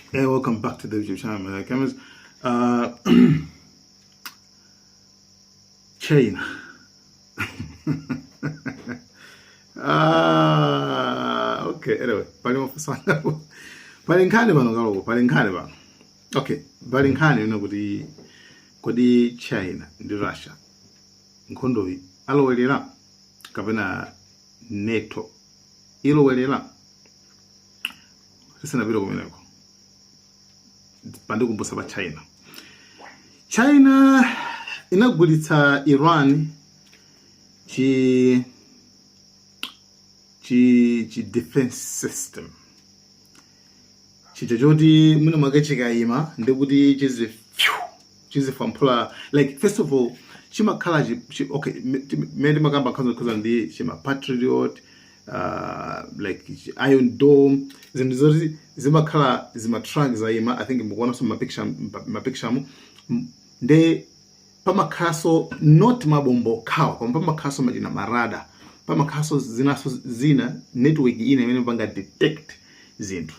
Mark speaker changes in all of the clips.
Speaker 1: Hey, welcome back to the YouTube channel, my cameras. China. Ah, okay, anyway, pali mafunso angapo. Pali nkhani pano kaloko, pali nkhani pano. Okay, pali nkhani ino kuti kodi China ndi Russia nkhondoyi alowelera kapena NATO ilowelera? Tisanapite kumeneko, pandikumbusa pa China. China inagulitsa Iran chi defense system chija choti mwina mwake chikayima ndikuti chizi chizifwamphula. Like, first of all, chimakhala okay, mmene timakamba nkhanza ndi chima Patriot, like Iron Dome, zinthu zoti zimakhala zima truck zayima. I think mukuonanso mapicture mu nde pamakhalanso not mabombo okhawa, koma pamakhalanso machina ma radar, pamakhalanso zinaso zina, network ina imene panga detect zinthu,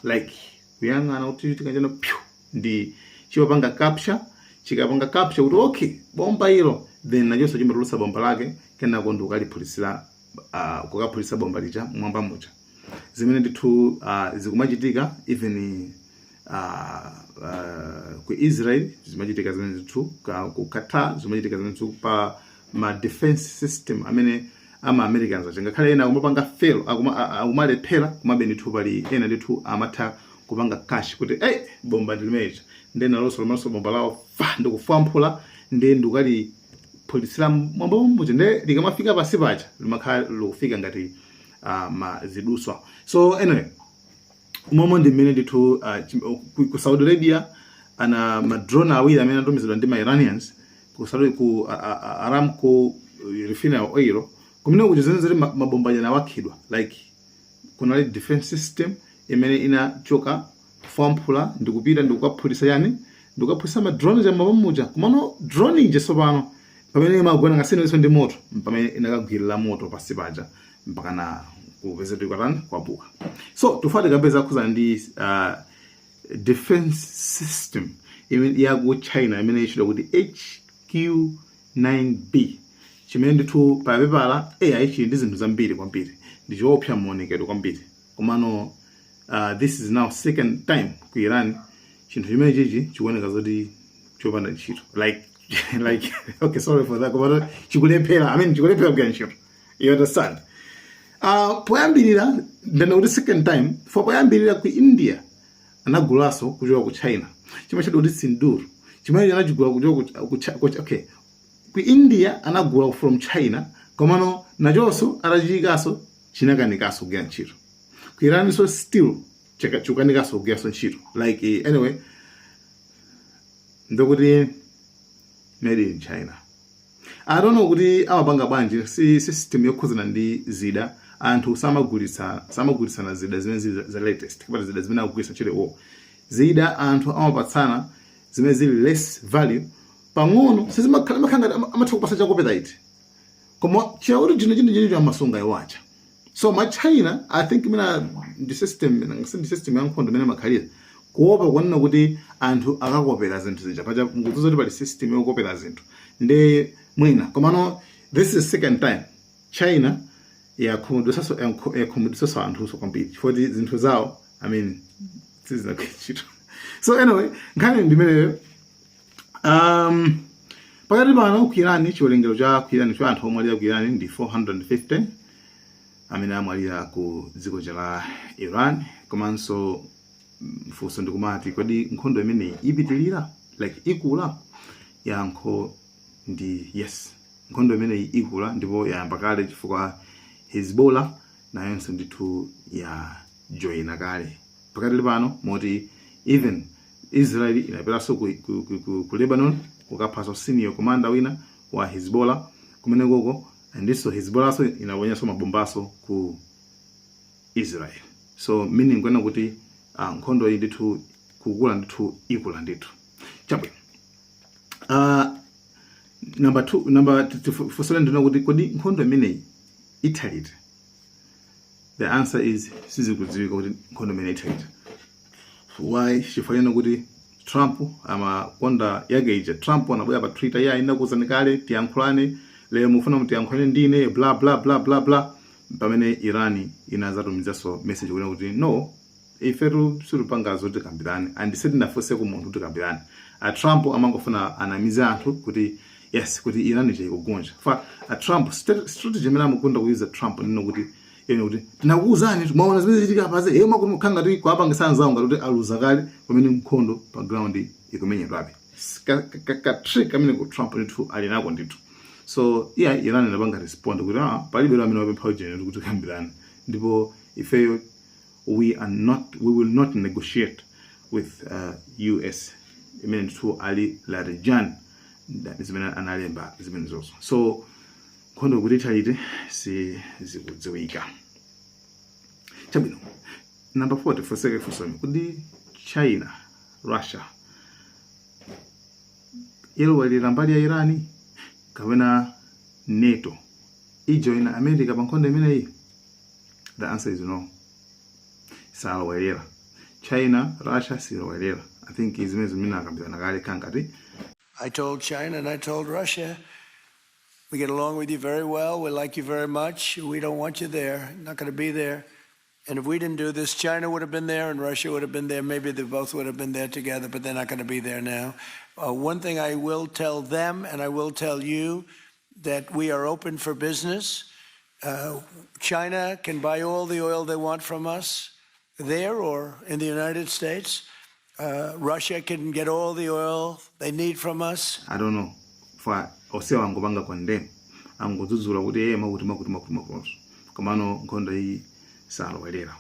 Speaker 1: like kuyang'ana kuti chitika chano pyu, ndi chimapanga capture. Chikapanga capture kuti okay, bomba ilo, then nachonso chimatulutsa bomba lake, kenako ndi kukaliphulisira, kukaphulitsa bomba lija mwamba muja, zimene ndithu zikumachitika even ku Israel zimachitika zimene ndithu, ku Qatar zimachitika zimene ndithu, pa ma defense system amene ama Americans aja, ngakhale ena akumapanga fail, akumalephera, kumabe ndithu pali ena ndithu amatha kupanga catch kuti hey, bomba ndi limeneja, ndi nalonso limanso bomba lawo fa ndikufwamphula, ndi ndikaliphulitsira mwamba muja, ndi likamafika pasi paja limakhala likufika ngati ma ziduswa. So anyway, momwe ndi mmene ndithu ku Saudi Arabia ana ma drone awiri amene anatumizidwa ndi ma Iranians ku Saudi, ku Aramco refinery oil kumene kuti zimene zili mabomba aja anawakhidwa. Like, kunali defense system imene inachoka kufwamphula ndikupita ndikukaphulitsa yani, ndikukaphulitsa ma drone ja mapamuja. Komano drone ije sopano pamene imagona ngasinenso ndi moto, pamene inakagwirira moto pasi paja mpaka na kupeza tikatani kwabuka. So tufati kapeza khuzana ndi defense system imene ya ku China imene ichidwa kuti HQ9B, chimene ndithu pa pepala AI chili ndi zinthu zambiri kwambiri, ndi choopsa muonekedwe kwambiri. Komano this is now second time ku Iran chinthu chimene chichi chikuoneka zoti chopanda ntchito. Like, okay, sorry for that, komano chikulephera, I mean, chikulephera kugwira ntchito, you understand? Poyambirira, ndana kuti second time for poyambirira ku India anagulaso kuchoka ku China chimene chati kuti Sindur, chimene anachigula kuchoka okay, ku India anagula from China, komano nachonso atachiyikaso chinakanikanso kugwira ntchito. Ku Iran so still chikukanikanso kugwiranso ntchito. Like, anyway, ndokuti made in China, I don't know kuti amapanga bwanji si system yokhuzana ndi zida. Anthu samagulitsa, samagulitsana zida zimene zili za latest kapena zida zimene akugulitsa ntchito iwo. Zida anthu amapatsana zimene zili less value pang'ono, sizimakhala, makhala ngati amatha kupasa cha copyright, koma cha original chinthu chinicho amasunga iwacha. So ma China, I think mina ndi system, ndi system ya nkhondo imene makhalira kuopa kuonena kuti anthu akakopera zinthu zija paja. Mukudziwa kuti pali system yokopera zinthu, ndi mwina. Komano this is second time China yakhumudwisanso anthuso kwambiri, chifukwa kuti zinthu zawo, I mean, sizinagwira ntchito. So anyway, nkhani ndimeneyo. Pakati pano ku Iran, chiwerengero cha ku Iran cha anthu omwe alira ku Iran ndi 450 amene amwalira ku dziko la Iran. Komanso mfunso ndikumati, kodi nkhondo imeneyi ipitilira, like ikula? Yankho ndi yes, nkhondo imeneyi ikula ndipo yayamba kale, chifukwa Hezbollah nayonso ndithu ya joina kale pakati pano, moti even Israel inapitanso ku Lebanon kukaphaso senior commander wina wa Hezbollah kumene koko, andinso Hezbollah so inaponyanso mabombaso ku Israel. So meaning kwena kuti nkhondo iyi ndithu kukula ndithu, ikula ndithu. Chabwino, number two, number funso ndina kuti kodi nkhondo imeneyi itha liti? The answer is sizikudziwika kuti nkhondo imeneyi itha liti. Why? Chifukwa chene kuti Trump amakonda yake ija. Trump anabwera pa Twitter, "Iye inakuwuzani kale tiyankhulane, lero mufuna mutiyankhulane ndine," bla bla bla bla bla. Pamene Iran inazatumizanso message kunena kuti, "No, ifetu situpanga zoti tikambirane and sitinafunse ku munthu tikambirane." A Trump amangofuna anamize anthu kuti yes, kuti Iran ija ikugonja. Fa a Trump strategy imene amakonda kuyuza Trump nino kuti ene kuti, "Tinakuwuzani, mwaona zimene zichitika paze ye," makuti mukhanga ngati kuapangisa anzawo ngati kuti aluza kale, pamene nkhondo pa ground ikumenyedwabe. Ka trick amene ku Trump ndithu ali nako ndithu. So iya, Iran inapanga respond kuti, "Ah, palibe amene wapempha ujeni kuti tikambirane, ndipo ifeyo we are not, we will not negotiate with US." Imene ndithu Ali Larijani zimene analemba zimene zonso. So nkhondo kuti ithalite si zikudziwika. Chabwino, number 4, tifunseke funsoni kuti China, Russia ilowelera mbali ya Irani kapena NATO ijoina America pa nkhondo imeneyi? The answer is no, salowelera. China, Russia silowelera. I think zimene zimene akambirana kale kangati.
Speaker 2: I told China and I told Russia, "We get along with you very well. We like you very much. We don't want you there. Not going to be there." And if we didn't do this, China would have been there and Russia would have been there. Maybe they both would have been there together, but they're not going to be there now. One thing I will tell them, and I will tell you, that we are open for business. China can buy all the oil they want from us there or in the United States. Russia can get all the oil they need from us.
Speaker 1: I don't know, fa osewa angopanga condemn, angodzudzula kuti eye makuti makuti makuti makuti, komano nkhondo iyi salowelera.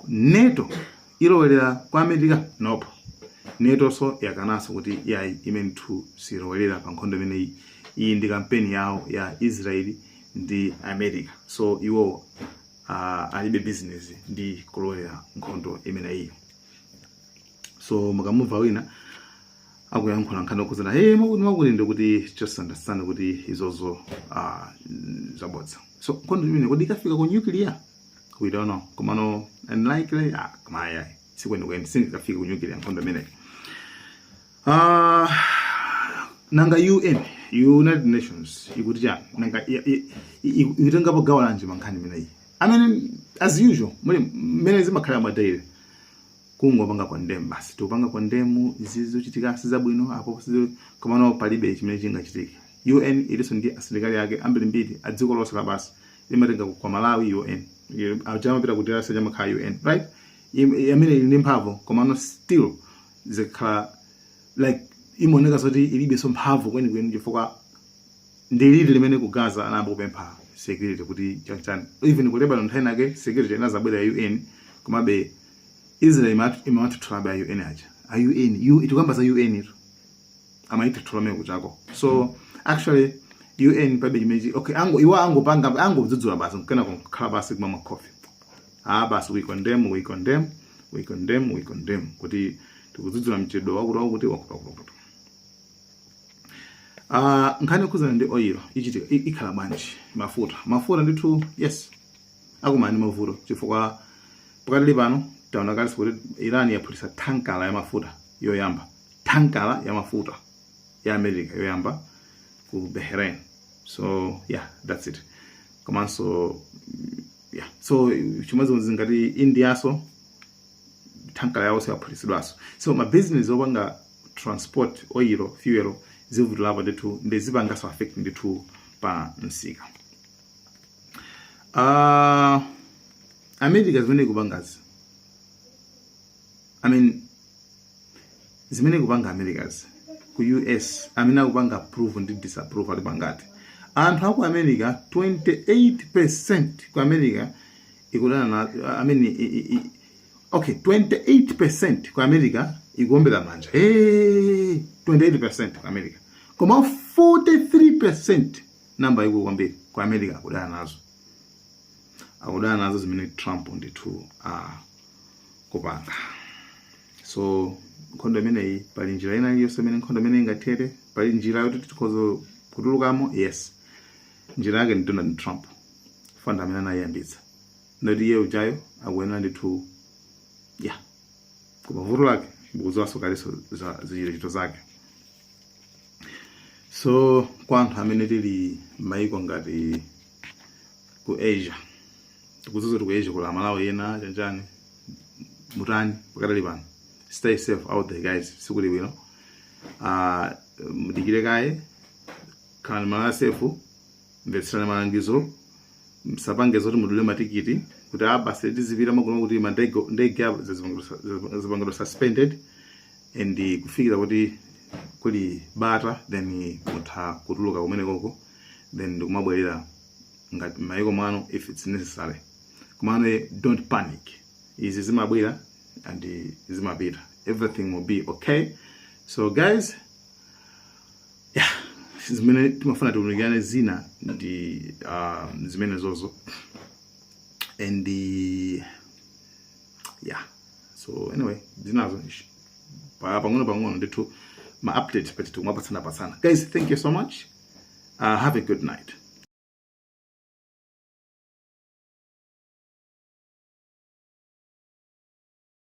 Speaker 1: NATO ilowelera kwa America? Nope. NATO so yakananso kuti yayi, imene ndithu silowelera pa nkhondo imeneyi. Iyi ndi kampeni yawo ya Israeli ndi America, so iwo alibe business ndi kulowelera nkhondo imeneyi. So mukamumva wina akuyankhula nkhani okuzana, "Hey, makuti makuti," ndikuti just understand kuti izozo zabodza. So nkhondo imene kodi ikafika ku nuclear? We don't know, komano unlikely. Ah, koma ayi, sikwenikweni, singakafika ku nuclear nkhondo imeneyi. Nanga UN, United Nations, ikuti chani? Nanga ikutengapo gawo lanji pa nkhani imeneyi? Amene as usual muli mmene zimakhalira mwadayire, kungopanga condemn basi, tikupanga condemn izi zochitika sizabwino apo komano palibe chimene chingachitike. UN ilinso ndi asilikali ake ambirimbiri a dziko lonse lapansi. Imatenga kwa Malawi UN, achamapita ku DRC, chamakhala UN, right? Amene ili ndi mphamvu, komano still zikhala like imaoneka zoti ilibenso mphamvu kwenikweni, chifukwa ndi liti limene ku Gaza anayamba kupempha security kuti chanichani? Even ku Lebanon nthawi nake security inazabwera ya UN, komabe Israel imathuthulabe a UN aja, a UN U tikamba za UN itu amaithuthula mene kuchako. So actually UN pabe chimenechi. Okay, ango iwo angopanga, angodzudzula basi, nkena kukhala basi kumamwa coffee. Ah, basi, we condemn, we condemn, we condemn, we condemn, kuti tikudzudzula mchedwa wakuti wakuti wakuti wakuti wakuti. Nkhani yokhuzana ndi oil ichitika ikhala bwanji? Mafuta ndithu, yes, akumana ndi mavuto, chifukwa pakatili pano taona kalinso kuti Iran yaphulitsa tankala ya mafuta yoyamba, tankala ya mafuta ya America yoyamba ku Bahrain. So yeah, that's it. Komanso yeah, so chimodzimodzi ngati Indiaso tankala yawo yaphulitsidwanso. So ma business opanga transport oil, fuel, zivutirapo ndithu, ndi zipanganso affect ndithu pa msika. America zimene ikupangazi, I mean, zimene ikupanga Americas ku US, amene akupanga approve ndi disapprove ali pangati? Anthu aku America, 28% ku America ikudana na, I mean, okay, 28% ku America ikuombera manja, hey, 28% ku America, koma 43%, namba ikulu kwambiri ku America, akudana nazo, akudana nazo zimene Trump ndithu akupanga. So nkhondo imeneyi, pali njira ina iliyonse imene nkhondo imeneyi ingathere? Pali njira yoti tikhoza kutulukamo? Yes, njira yake ndi Donald Trump, fanda amene anayiyambitsa, ndoti iye ujayo akuyenera ndithu, yeah. Koma vuto lake mukudziwanso kalenso za zichitochito zake. So kwa anthu amene tili m'mayiko ngati ku Asia, tikudziwa kuti ku Asia kuli Amalawi ena chanchani, mutani pakatali pano? Stay safe out there, guys. Sikuli bwino. Mudikire kaye, khalani malo safe, mvetserani malangizo, msapange zoti mudule matikiti kuti a basi tizipita makuno, kuti mandege ndege apo zipangidwa suspended and kufikira kuti kuli bata, then mutha kutuluka kumene koko, then ndikumabwerera ngati m'mayiko mwanu if it's necessary. Komano don't panic. Izi zimabwera and zimapita. Everything will be okay. So guys, yeah, zimene timafuna tiunikirane zina ndi zimene zozo and yeah, so anyway, zinazo pang'ono pang'ono ndithu ma update pati tikumapatsanapatsanA. Guys, thank you so much. Have a good night.